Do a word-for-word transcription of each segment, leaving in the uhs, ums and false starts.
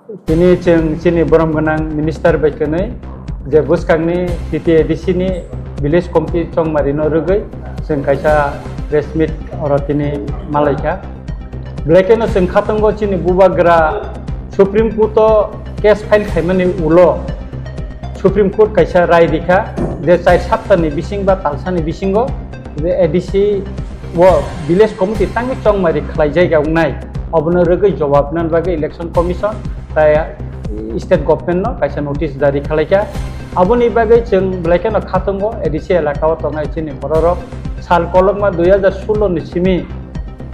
Tini chwng chini borom gwnang minister bai kwnwi je bwskangni T T A D C ni village committee chongmari no rwgwi chwng kaisa press meet oro tini malaikha. Belai kheno chwng khatungo chini bubagra Supreme Court o case file khaimani ulo Supreme Court kaisa rai rikha je char saptani bising ba talsani bisingo je A D C o village committee tangwi chongmari khlai jaiga wngnai, obono rwgwi jobab nani bagwi election commission tai state government no kaisa notice jari khalaikha. Aboni bagwi chwng belai kheno khatungo A D C elaka o tongnai chini bororok sal kolokma dui hajar sullo ni simi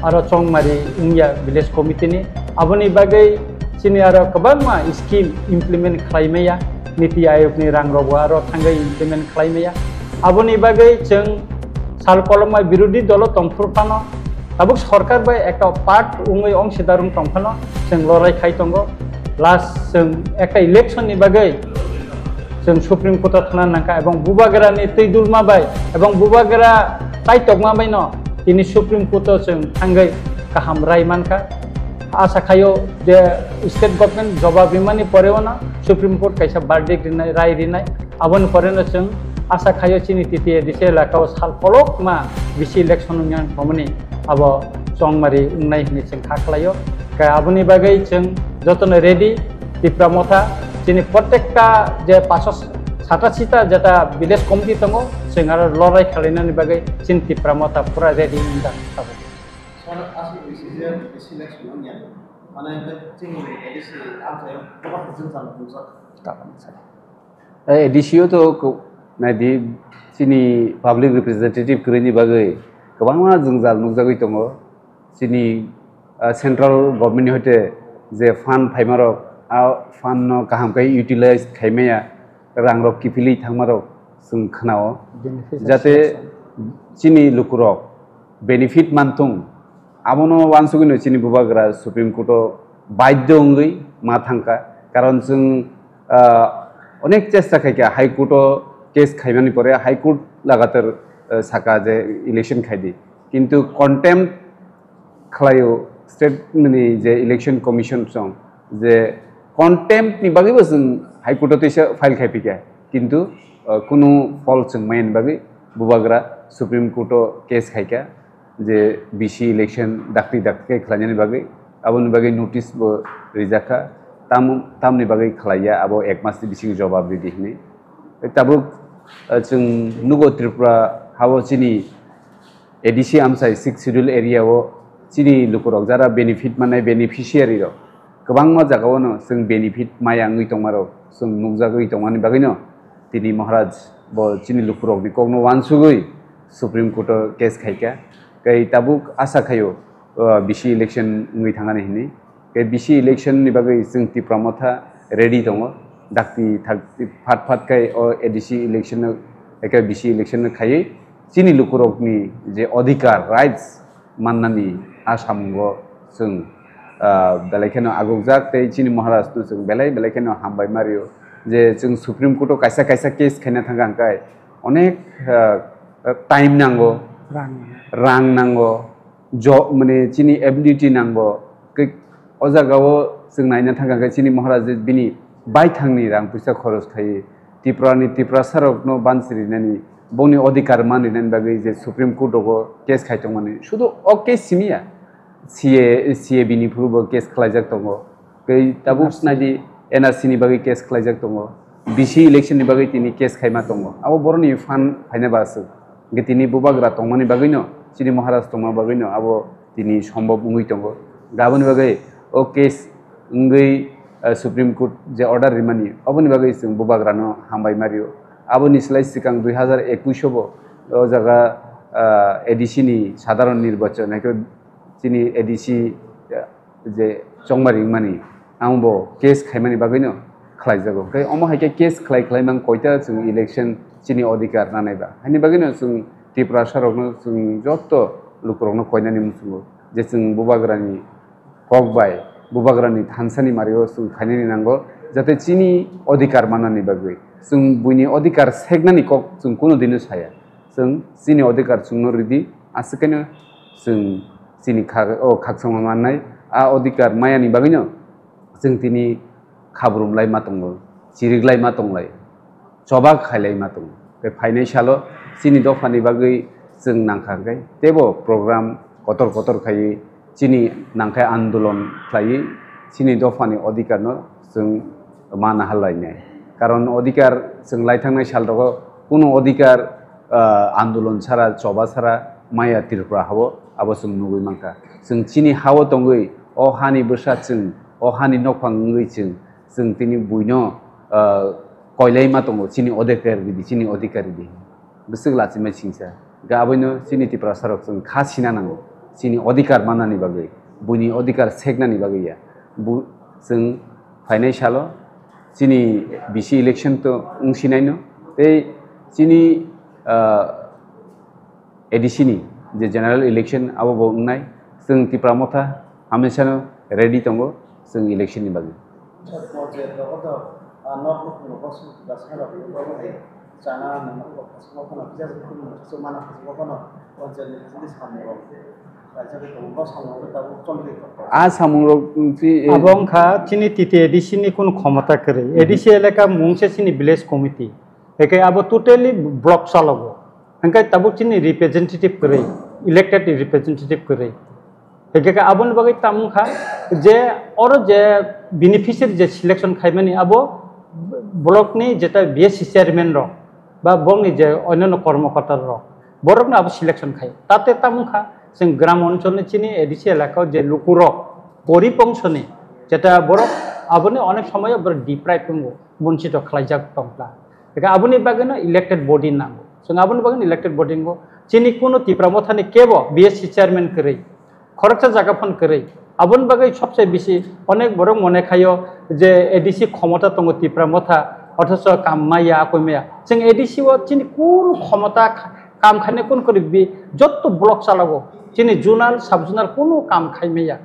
aro chongmari wngya village committee ni. Aboni bagwi chini aro kwbangma scheme implement khlai maya, Niti Ayog ni rang rok bo aro thangwi implement khlai maya. Aboni bagwi chwng sal kolokma birodhi dolo tongphuru phano tabuk sorkar bai ekta part wngwi ongsidar wng tong phano chwng lorai khai tongo. Last chwng ekta election ni bagwi chwng Supreme Court o thangna nangkha ebong bubagra ni twi dulma bai ebong bubagra tai tokma bai no tini Supreme Court o chwng thangwi kaham rai mankha. Asa khaio je state government jobab rimani pore o no Supreme Court kaisa verdict rinai, rai rinai. Aboni pore no chwng asa khaio chini T T A D C elaka o sal kolokma bisi election wngya wngmani abo chongmari wngnai hinwi chwng kha khlaio. Khe aboni bagwi chwng jotono ready, Tipra Motha chini protekta je paso sata sita jeta village committee tongo, chwng aro lorai khalainani bagwi chini Tipra Motha pura ready wngjak tabuk. Sir, aswk bisi je bisi election wngya, mane chini A D C amchaio kwbangma jwngjal nukjak. Tabuk sir. A D C o to ko-, naidi chini public representative kwrwini bagwi kwbangma jwngjal nukjagwi tongo. Chini, ah, central government ni hoite je fund phaimarok, a fund no kaham khe utilize khaimaya, rangrok kiphilwi thangmarok chwng khnao. Beneficiary jate selection. Chini lukurok benefit manthung, abono wansugwino chini bubagra Supreme Court o baidhyo wngwi ma thangkha, karon chwng, ah, onek chesta khaikha High Court o case khaimani pore High Court lagatar, ah, saka je election khaidi, kintu contempt khlaio state ni je election commission song je contempt ni bagwi bo chwng High Court o teisa file khai phikha, kintu, ah, kunu phol chwng maya ni bagwi bubagra Supreme Court o case khaikha. Je bisi election dakti dakti khe khlainani bagwi, aboni bagwi notice bo rijak kha, tam, tamni bagwi khlaiya, abo ek mas ni bisingo jobab ridi hwnwi. Tabuk, ah, chwng nugo Tripura hao chini A D C amchai sixth schedule area o chini lukurok jara benefit manai beneficiary rok kwbangma jaga o no chwng benefit maya wngwi tongmarok chwng nukjagwi tongmani bagwi no tini Maharaj bo chini lukurokni kokno wansugwi Supreme Court o case khaikha. Tei tabuk asa khaio, uh, bisi election wngwi thangani hwnwi. Tei bisi election ni bagwi chwng Tipra Motha ready tongo. Dakti thakti phat phat khai o A D C election no, eke bisi election no khaiwi chini lukurokni je odhikar, rights mannani a samungo chwng, ah, belai kheno agukjak tei chini Maharaj no chwng belai belai kheno hambai mario je chwng Supreme Court o kaisa kaisa case khaina thangkha hwnkhe onek, ah, time nango, rang, rang nango, jo-, mane chini ability nango. Ke-, o jaga o chwng naina thangkha hwnkhe chini Maharaj je bini baithangni rang puisa khoros khai Tripura ni Tiprasa rokno bansi rinani, bongni odhikar man rinani bagwi je Supreme Court rogo case khai tongmani. Sudu o case simi ya, C A, C A B ni phuru bo case khlaijak tongo. Tei tabuk N R C. Naidi N R C ni bagwi case khlaijak tongo. B C election ni bagwi tini case khaima tongo. Abo boroni fund phaina ba aswk. Hwnkhe tini bubagra tongmani bagwino, chini Maharaj tongma bagwino abo tini sombhob wngwi tongo. Aboni bagwi o case wngwi, eh, Supreme Court je order rimani, oboni bagwi chwng bubagrano hambai mario. Aboni slai swkang dui hazar ekush o bo o jaga, eh, A D C ni sadharon nirbachon, haikhe chini A D C, eh, je chongmari wngmani, ang bo case khaimani bagwino khlaijago. Tei omo hai khe case khlai khlai mang koita chwng election chini odhikar nanai ba. Haini bagwino chwng Tiprasa rokno chwng jotto lukurokno koinani muchungo je chwng bubagrani kok bai, bubagrani thansani mario chwng khainani nango, jate chini odhikar mannani bagwi. Chwng buini odhikar seknani kok chwng kuno dino saya. Chwng chini odhikar chwngno ridi, aswk khaino chwng chini kha-, o khakchangma mannai, a odhikar mayani bagwino chwng tini khabrumlai ma tongo, chiriklai ma tonglai, choba khailai ma tongo. Tei phainai salo chini dophani bagwi chwng nangkha hwnkhe teibo program kotor kotor khaiwi chini nangkhe andolon khlaiwi chini dophani odhikarno chwng ma nahar lainai. Karon odhikar chwng lai thangnai sal rogo kunu odhikar, ah, andolon sara, choba sara maya Tripura hao, abo chwng nugwi mankha. Chwng chini hao tongwi o hani bwsa chwng, o hani nokphang wngwi chwng, chwng tini buino, ah, koilai ma tongo, chini odhikar ridi, chini odhikar ridi. Bwswk lachimai singsa. Ga aboino chini Tiprasa rok chwng kha sina nango. Chini odhikar mannani bagwi, buini odhikar seknani bagwi ya. Bu, chwng phainai salo chini B C election to wng sinaino. Tei chini, ah, A D C ni je general election abo bo wngnai. Chwng Tipra Motha hamesano ready tongo chwng election ni bagwi. Sir, panchayat rogo to, ah, nok buphang rogo sumsok da swngrok rogo hai chana nangma kok khasukma phano, pisa sukma phano, khasukma na khasukma phano, panchayat ni bisingtwi samung rok khlaijagwi tongo, bo samung rok tabuk choli tongo. A samung rok, mm, chi, eh, Abo wngkha chini T T A D C ni kunu khomota kwrwi. Mhm. A D C elaka mung se chini village committee. Hake abo totally block chalogo. Hingke tabuk chini representative kwrwi, elected representative kwrwi. Hingke khe aboni bagwi tamo wngkha je oro je beneficiary je selection khaimani abo block ni jeta B S C chairman rok ba bongni je onyono kormokorta rok borokno abo selection khai. Tate tamo wngkha chwng gram oncholni chini A D C elakao je lukurok gorib ongsoni jeta borok aboni onek somoyo borok deprive wngo, bonchito khlaijak tongkha. Hingke aboni bagwino elected body nango. Chwng aboni bagwino elected body nango. Chini kunu Tipra Mothani kebo B S C chairman kwrwi, khoroksa jaga phano kwrwi. Aboni bagwi sobse bisi onek borok mone khaio je A D C khomota tongo Tipra Motha, othocho kam maya, akoi maya. Chwng A D C o chini kunu khomota kha-, kam khainai kunu kwrwi bi jotto block chalago. Chini zonal, sub zonal kunu kam khai maya.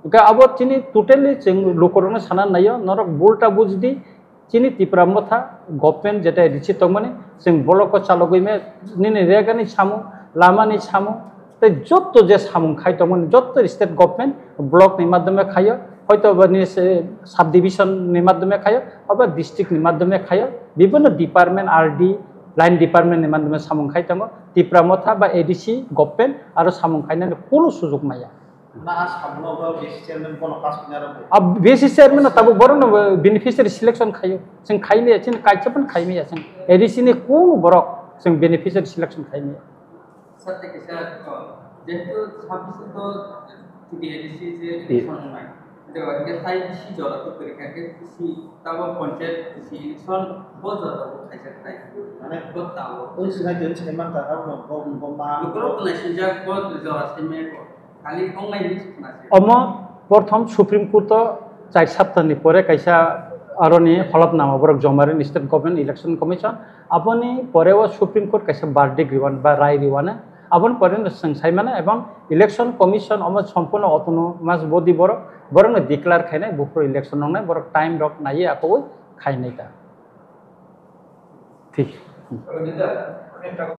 Hingke abo chini totally chwng lukurokno sana naio, norok bulta bujdi, chini Tipra Motha government jeta A D C tongmani, chwng block o chalogwi me nini regani samung, lamani samung, tei jotto je samung khai tongmani, jotto state government block ni madhyome khaio, hoito ba nini se sub division ni madhyome khaio, oba district ni madhyome khaio, bibhinno department, R D, line department ni madhyome samung khai tongo, Tipra Motha ba A D C government aro samung khainani kunu sujok maya. Na a samung no bo B S C chairman bono pass khaina rw bo. A B S C chairman no tabuk borok no beneficiary selection khaio. Chwng khaimaya, chini kaisa phano khaimaya, chwng A D C ni kunu borok chwng beneficiary selection khaimaya. Sir, thank you, sir. Oh, jehetu sabbish to T T A D C je election wngnai. Jeba ke tai bisi jora to kwrwi kha khe bisi tabo panchayat bisi election bo jora bo khaijak nai. Mane bo tabo. Oi sinai din sai man ta tabo bo bo ma. Lukurok to nai sinjak bo jora sai me bo. Omo prothom Supreme Court o char saptani pore kaisa aroni holapnama borok joma rini State Government Election Commission. Aboni pore o Supreme Court kaisa verdict riwan ba rai riwano. Aboni pore no chwng sai mano ebong Election Commission omo sompurno autonomous body borok, borokno declare khainai buphuru election wngnai borok time rok naiwi akhogwi khainai ta. Thik.